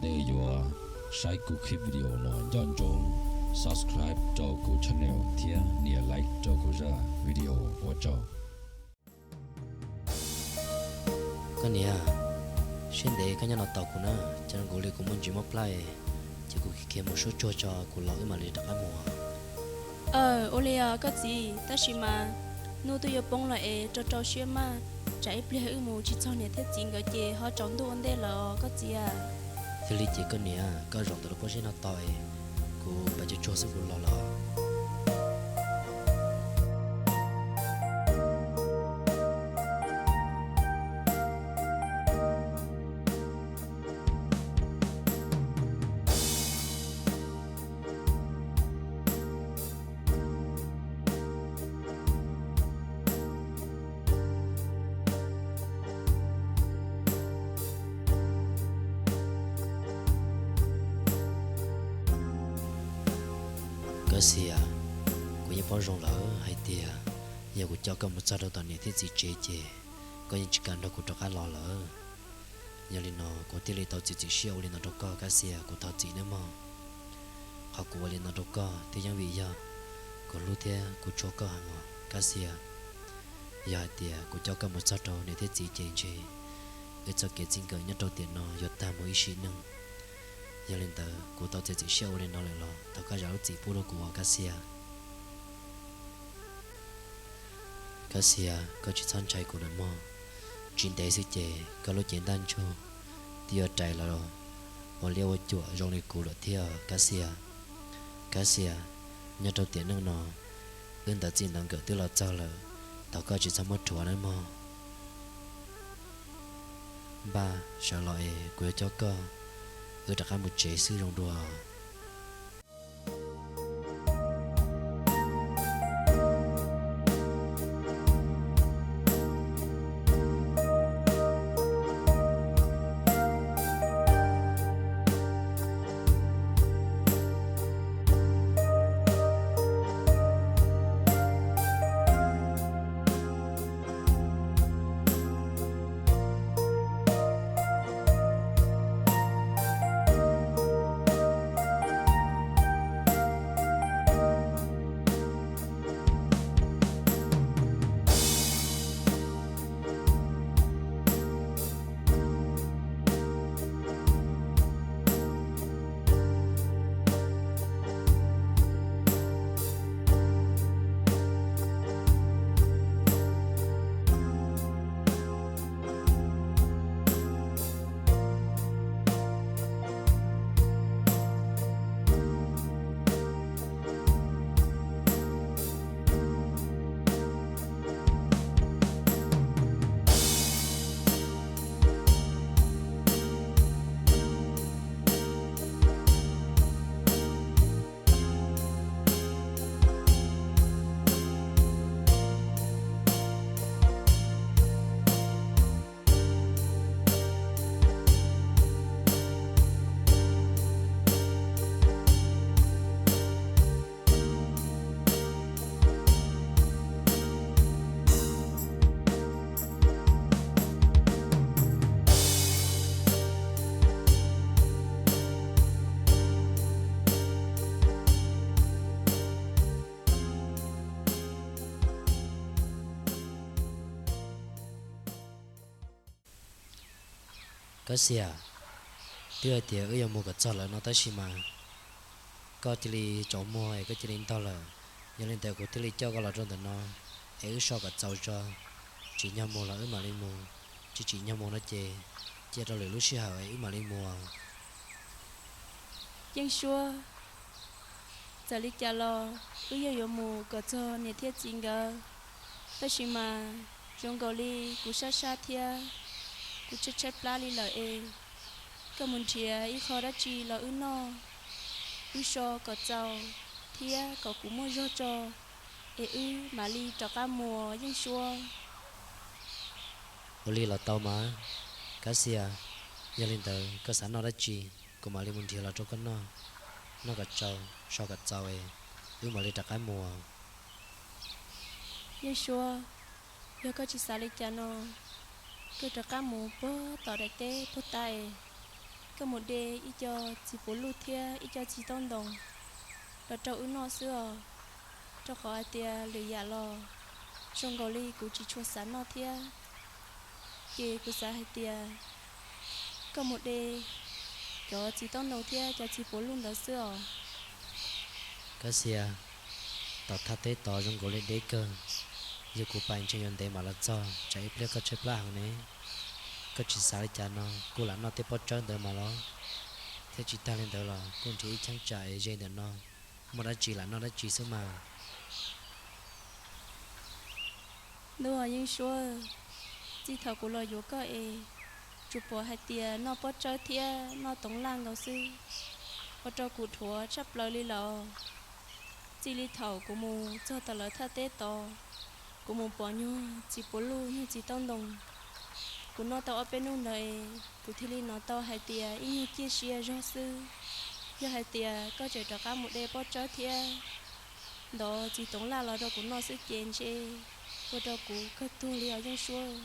Nej yuav saib kuv clip video no nco ntsoov subscribe rau kuv channel thiab nias like rau kuv zaj video. Ua tsaug. Koj niam, siab ntev koj nyob no tos kuv na, cas zoo nkaus li kuv muaj ntsis mob plhaw, ces kuv khiav mus suab tsuag tso kuv los wb mam li rov qab mus. Aw, ua li os koj txiv, tab sis mas hnub twb yuav poob lawm es rau rau siab maj, tsam ib pliag wb mus tsis txog niam thiab txiv nkawd ces ho tsaus ntuj ua ntej lawm os koj txiv a. Thiaj li ces koj niam, koj zaum ntawm lub pob zeb no tos es kuv pab tsuag tsuag xwb kuv los lawm. Kab Xia, kuv yeej paub zoo lawm hais tias yog kuv coj koj mus txog rau tom niam thiab txiv tsev ces koj yeej tsis kam nrog kuv rov qab los lawm. Yog li no kuv thiaj li tau txiav txim siab ua li no rau koj Kab Xia, kuv thov txim nawb mog. Qhov kuv ua li no rau koj thiaj yeej vim yog kuv hlub thiab kuv tshua koj heev os Kab Xia. Yog hais tias kuv coj koj mus txog rau niam thiab txiv ces ntshe wb txoj kev txij nkawm nyob rau tiam no yuav tag mus ib sim neej. Yog li ntawd kuv tau txiav txim siab ua li no lawm los thov koj zam lub txim pub rau kuv os Kab Xia. Kab Xia, koj tsis txhob ntshai kuv lawm mog. Tsis ntev xwb ces koj lub cev ntaj ntsug twb yuav rais los ua liab ua cuam zoo li kuv lawm thiab Kab Xia. Kab Xia, nyob rau tiam neej no wb ntawm txij ntawm nkawm twb los txog lawm, thov koj tsis txhob muab rhuav nawb mog. Npaj sawv los es kuv yuav coj koj, wb rov qab mus tsev xwb zoo dua. Kab Xia, twb hais tias wb yuav mus kom txog lawm no tab sis mas koj cia li tsaus muag es koj cia li ntog lawm. Yog li ntawd kuv thiaj li coj koj los rau ntawm no es wb so kom txaus tso. Tsim nyog mus los wb mam li mus, tsis tsim nyog mus no ces cia rau lwm lub sij hawm es wb mam li mus. Yeej Suab, txawm li cas los wb yeej yuav mus kom txog niam thiab txiv nkawd, tab sis mas zoo nkaus li kuv sab sab thiab kuv tshaib tshaib plab li lawm es koj mus nrhiav ib qho dab tsi los wb noj, wb so kom txaus thiab kom kuv muaj zog tso es wb mam li rov qab mus Yeej Suab. Ua li los tau mas, Kab Xia, yog li ntawd koj xav noj dab tsi kuv mam li mus nrhiav los rau koj noj, noj kom tsau, so kom txaus es wb mam li rov qab mus. Yeej Suab, yog koj tsis xav li cas no, koj rov qab mus puag tom daim teb puag ta es koj mus de ib co txiv puav luj thiab ib co txiv taub ntoos los rau wb noj xwb os, rau qhov hais tias lwm yam los zoo nkaus li kuv tsis tshua xav noj thiab. Ces kuv xav hais tias koj mus de cov txiv taub ntoos thiab cov txiv puav luj ntawd xwb os. Kab Xia, tom thaj teb tod zoo nkaus li deb kawg, yog kuv pais ntshe yuav ntev mam los txog, tsam ib pliag koj tshaib plab heev ne. Koj tsis xav li cas no, kuj lam noj tej pob tsawb ntawd mas los, thiab tsis tag li ntawd los kuj nrhiav ib cheeb tsam es ze ntawm no, muaj dab tsi lam noj dab tsi xwb mas. Ntuj Yeej Suab, txij thaum kuv los yuav koj es tsuas pom hais tias noj pob tsawb thiab noj toov laj nkaus xwb, ua rau kuv dhuav tshaj plaws li lawm. Txij li thaum kuv mus txog tom lawv thaj teb tod, kuv mus pom nyuag txiv puav luj nyuag txiv taub ntoos, kuv noj tau ob peb hnub ntawd es kuv thiaj li hnov tau hais tias ib nyuag ciaj sia zog xwb. Yog hais tias koj tseem rov qab mus de pob tsawb thiab ntov txiv toov laj los rau kuv noj xwb ces ntshe ua rau kuv kawg tuag li os Yeej Suab.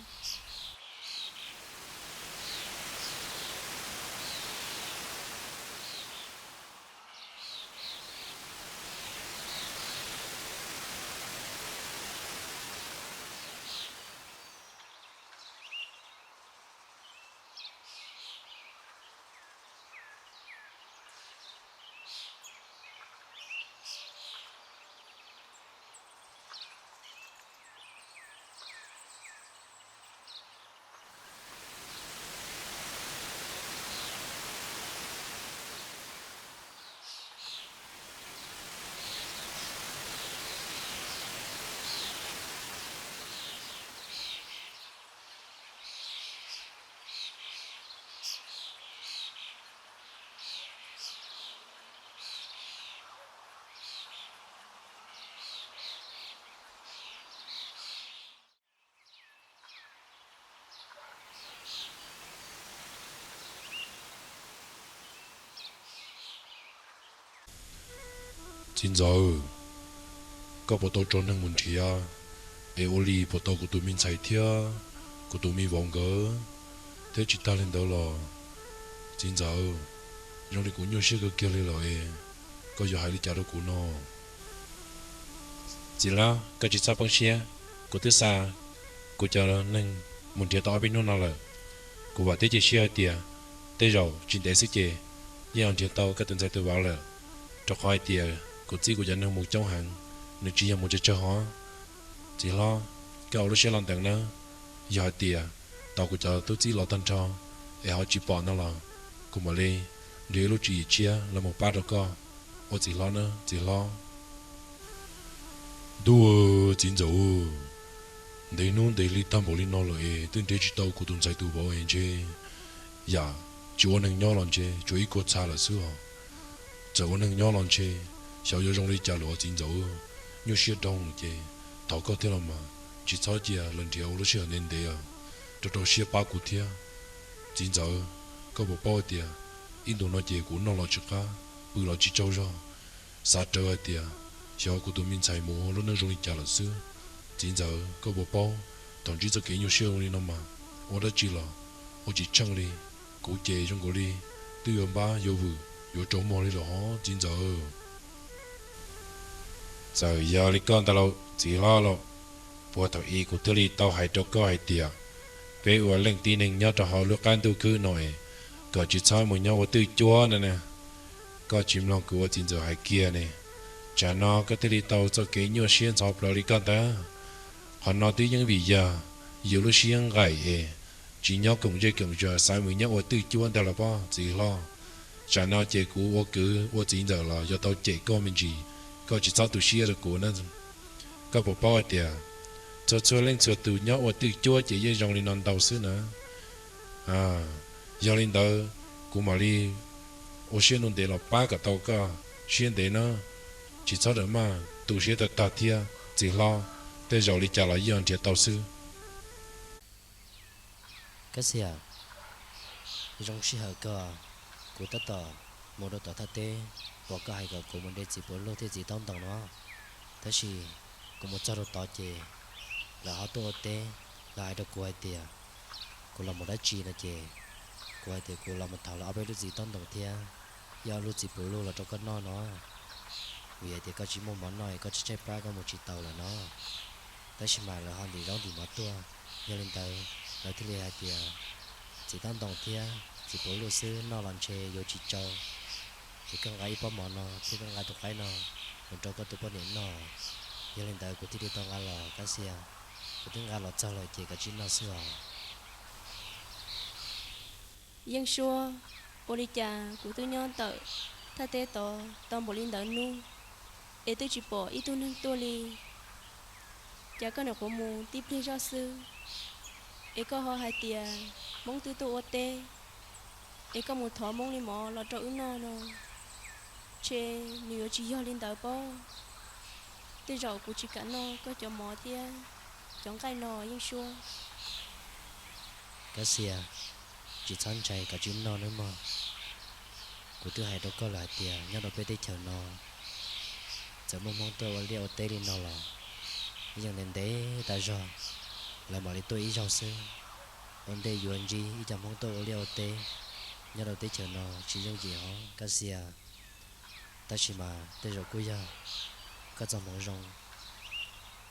Txiv ntxawm, koj puas tau tso neeg mus nrhiav es ua li puas tau kuv tus me ntxhais thiab kuv tus me vauv nkawd? Thiab tsis tag li ntawd los, txiv ntxawm, zoo li kuv nyuaj siab kawg kiag li lawm es koj yuav hais li cas rau kuv no? Txiv hlob, koj tsis txhob poob siab. Kuv twb xa kuv cov neeg mus nrhiav tau ob peb hnub no lawm. Kuv vam thiab cia siab hais tias tej zaum tsis ntev xwb ces yeej yuav nrhiav tau koj tus ntxhais tus vauv lawm, rau qhov hais tias kuv txib kuv cov neeg mus coob heev, nws tsis yog mus tsawg tsawg hov. Txiv hlob, koj ua lub siab los ntev nawb. Yog hais tias tos kuv cov tub txib los tag nrho es ho tsis pom no los kuv mam li nrhiav ib lub tswv yim tshiab los mus pab rau koj. Ua txiv hlob nawb txiv hlob. Ntuj, txiv ntxawm, ntev hnub ntev hli tag npaum li no lawm es twb nrhiav tsis tau kuv tus ntxhais tus vauv es ntshe yam tsis ua neeg nyob los ntshe tsuas ib kua txha lawm xwb os. Txawm ua neeg nyob los ntshe xyov yuav zoo li cas lawm os txiv ntxawm. Nyuaj siab dhau ces thov koj thiab los mas, tsis txhob cia lawv nrhiav ua lub sij hawm ntev ntev, rau rau siab pab kuv thiab. Txiv ntxawm, koj puas paub hais tias ib ntus no ces kuv noj los tsis qab, pw los tsis tsaug zog, xav rawv hais tias xyov kuv tus me ntxhais mus ua lub neej zoo li cas lawm xwb. Txiv ntxawm, koj puas paub, thaum ntsib txoj kev nyuaj siab zoo li no mas ua dab tsi los ua tsis tsheej li. Kuv ces zoo nkaus li twb yuav npab yuav vwm yuav tsaus muag li lawm hov txiv ntxawm. Txawm yog li koj ntag lauj txiv hlob lauj, puag thaum ub kuv thiaj li tau hais rau koj hais tias peb ua leej tib neeg nyob rau hauv lub qab ntuj khwb no es kom tsis txhob mus nyob ua twj cuab no na. Koj tsis mloog kuv ua txiv ntxawm hais kiag ne, tsam no koj thiaj li tau txoj kev nyuaj siab ntxhov plaws li koj ntag. Qhov no twb yeej vim yog yus lub siab nqaim es tsis nyob koom zej koom zos xav mus nyob ua twj cuab ntag los pob txiv hlob. Tsam no ces kuv ua kwv ua txiv ntxawm los yuav tau cem koj me ntsis, koj tsis txhob tu siab rau kuv na. Koj puas paub hais tias txhua txhua leej txhua tus nyob ua twj cuab ces yeej zoo li no ntau xwb na. Yog li ntawd kuv mam li ua siab ntev los pab kom tau koj siab ntev na. Tsis txhob rawm maj tu siab tag tag thiab txiv hlob, tej zaum li cas los yeej nrhiav tau xwb. Kab Xia, zoo sij hawm kawg, kuv tab tom mus rau tom thaj teb, pom koj hais kom kuv mus de txiv puav lug thiab txiv taub ntoos no, tab sis kuv mus txog rau tod ces lawv ho tuaj ua teb, lawv hais rau kuv hais tias kuv los mus dab tsi no ces Kuv hais tias kuv los mus thov lawv ob peb lub txiv taub ntoos thiab ib ob lub txiv puv luj los rau koj noj no. Vim hais tias koj tsis muaj mov noj es koj tshaib tshaib plab koj mus tsis tau lawm no. Tab sis mas lawv ho ntim zaub ntim mov tuaj, yog li ntawd lawv thiaj li hais tias txiv taub ntoos thiab txiv puv luj xwb noj los ntshe yuav tsis tsau. Es koj nqa ib pob mov no thiab koj nqa tus qaib no mus rau koj tus poj niam noj. Yog li ntawd kuv thiaj li tau nqa los Kab Xia. Kuv twb nqa los txog lawm ces koj tsis noj xwb os. Yeej Suab, ua li cas kuv twb nyob ntawm thaj teb tod tau npaum li ntawd hnub es twb tsis pom ib tug neeg tuaj li? Cas koj nyuam qhuav mus tib pliag zoj xwb es koj ho hais tias Hmoob twb tuaj ua teb es koj mus thov Hmoob li mov los rau wb noj no, ntshe nws yuav tsis yog li ntawd pob. Tej zaum kuv tsis kam noj koj cov mov thiab cov nqaij no Yeej Suab. Kab Xia, tsis txhob ntshai, koj tsis noj nawb mog. Kuv twb hais rau koj lawm hais tias nyob rau peb teb chaws no txawm muaj Hmoob tuaj ua liaj ua teb li no los yeej ntev ntev tas zog lawv mam li tuaj ib zaug xwb. Ua ntej yuav ntsib ib co Hmoob tuaj ua liaj ua teb nyob rau teb chaws no tsis yooj yim hov Kab Xia. Tab sis mas tej zaum kuj yog koj txoj hmoov zoo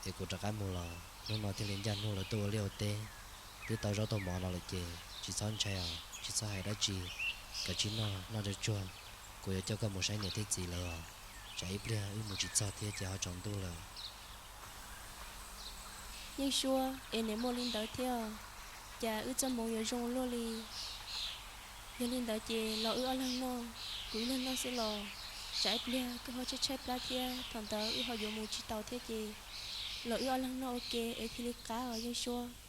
es kuv rov qab mus los hnub no thiaj li ncaj hnub lawv tuaj ua liaj ua teb. Twb tau zaub tau mov no lawm ces tsis txhob ntshai os, tsis txhob hais dab tsi, koj tsis noj, noj tsuag tsuag. Kuv yuav coj koj mus saib niam thiab txiv lawv os, tsam ib pliag wb mus tsis txog thiab ces ho tsaus ntuj lawm. Yeej Suab, es nws muaj li ntawd thiab, cas wb txoj hmoov yuav zoo luaj li. Yog li ntawd ces los wb ob leeg noj, kuv ib leeg noj xwb los, tsam ib pliag koj ho tshaib tshaib plab thiab thaum ntawd wb ho yuav mus tsis tau thiab ces los wb ob leeg noj ua ke es thiaj li qab os Yeej Suab.